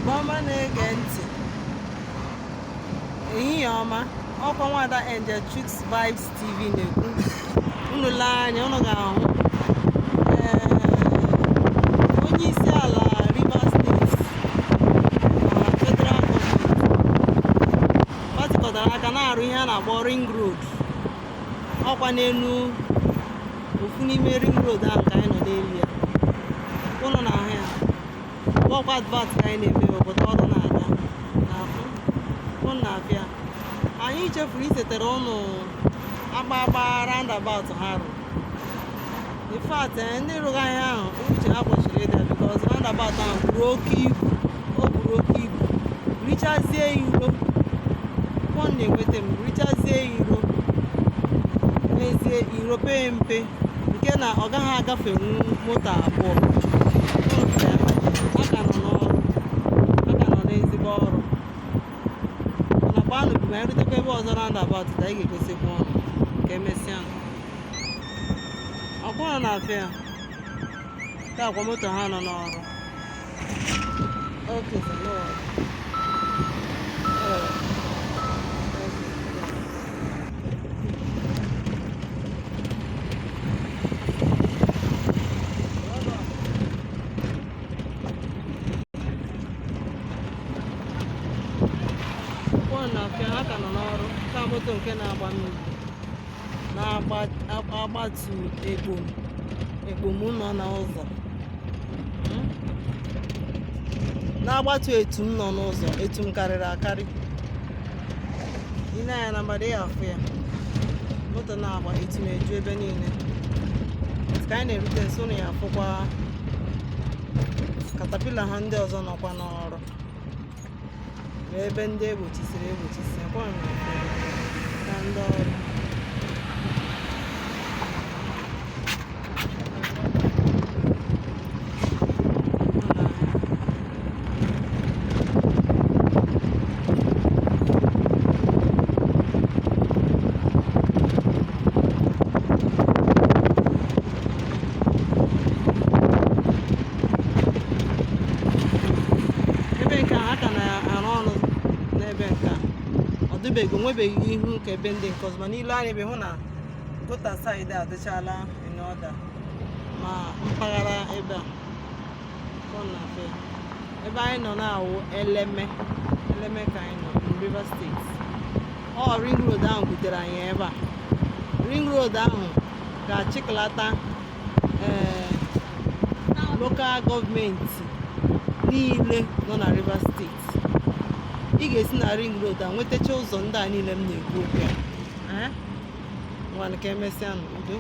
Igbo ọma na-ege ntị, ehihie ọma. Ọkwa nwada Angel Chuks Vibes TV na-ekwu. Unu lee anya, unu ga-ahụ ee onye isi ala Rivers State na federal gọọmenti gbatikọtara aka na-arụ ihe a na-akpọ ring road. Ọkwa n'elu ofu n'ime ring road ahụ ka anyị nọ n'elu ya. Unu na-ahụ ya, ọkwa advert ka anyị na-eme, obodo ọrụ na-aga na-afụ. Unu na-abịa, anyị chefuru isetere ụnụ agba agba roundabout ha rụrụ. In fact, ndị rụrụ ihe ahụ, uche ha kwesịrị ịdị, because roundabout ahụ buru oke ibu. O buru oke ibu, richazie iro fọn na-enweta m, richazie iro n'ezie, iro pee mpe nke na ọ gaghị agafenwu moto abụọ. Unu fụrụ ya, ha ka nọ n'ọrụ, ha ka nọ n'ezigbo ọrụ. Mana gbanụ bụ ma anyị rutekwa ebe ọzọ roundabout ka anyị ga-egosikwa ụnụ. Ka emesịa. Ọkwụrụ na-afịa ya ka akwa moto ha nọ n'ọrụ. Okay, sir, no worry. Alright. Okay, yeah. Ọkwụrụ na-afịa, ha ka nọ n'ọrụ. Ka moto nke na-agba mmiri na-agbatu ekpom ekpom nọ n'ụzọ, Na-agbatu etu m nọ n'ụzọ, etu m karịrị akarị. Ị na-anya na mgbada ya, afụ ya, moto na-agba etu m eju ebe niile. Ka anyị na-erute nso na ya, afụkwa caterpillar ha ndị ọzọ nọkwa n'ọrụ ma ebe ndị egbochi egbochisi akwa na na ndị ọrụ. Ọ na-ahịa. Ebe nke a, ha ka na-arụ ọrụ n'ebe nke a. Ọ dịbeghị, onwebeghị ihu ka ebe ndị nke ọzọ, mana ile anya ebe hụ na gutter side a adịchala in order, ma mpaghara ebe a ọ na-afụ ya. Ebe anyị nọ na-awụ Eleme. Eleme ka anyị nọ in Rivers State. Ọ ring road ahụ butere anyị ebe a. Ring road ahụ ga-achịkọlata ee local gọọmenti niile nọ na Rivers State. Ị ga-esi na ring road a nwetacha ụzọ ndị a niile m na-ekwu okwu ya. Ee, ngwanụ, ka emesịa nụ. Udo.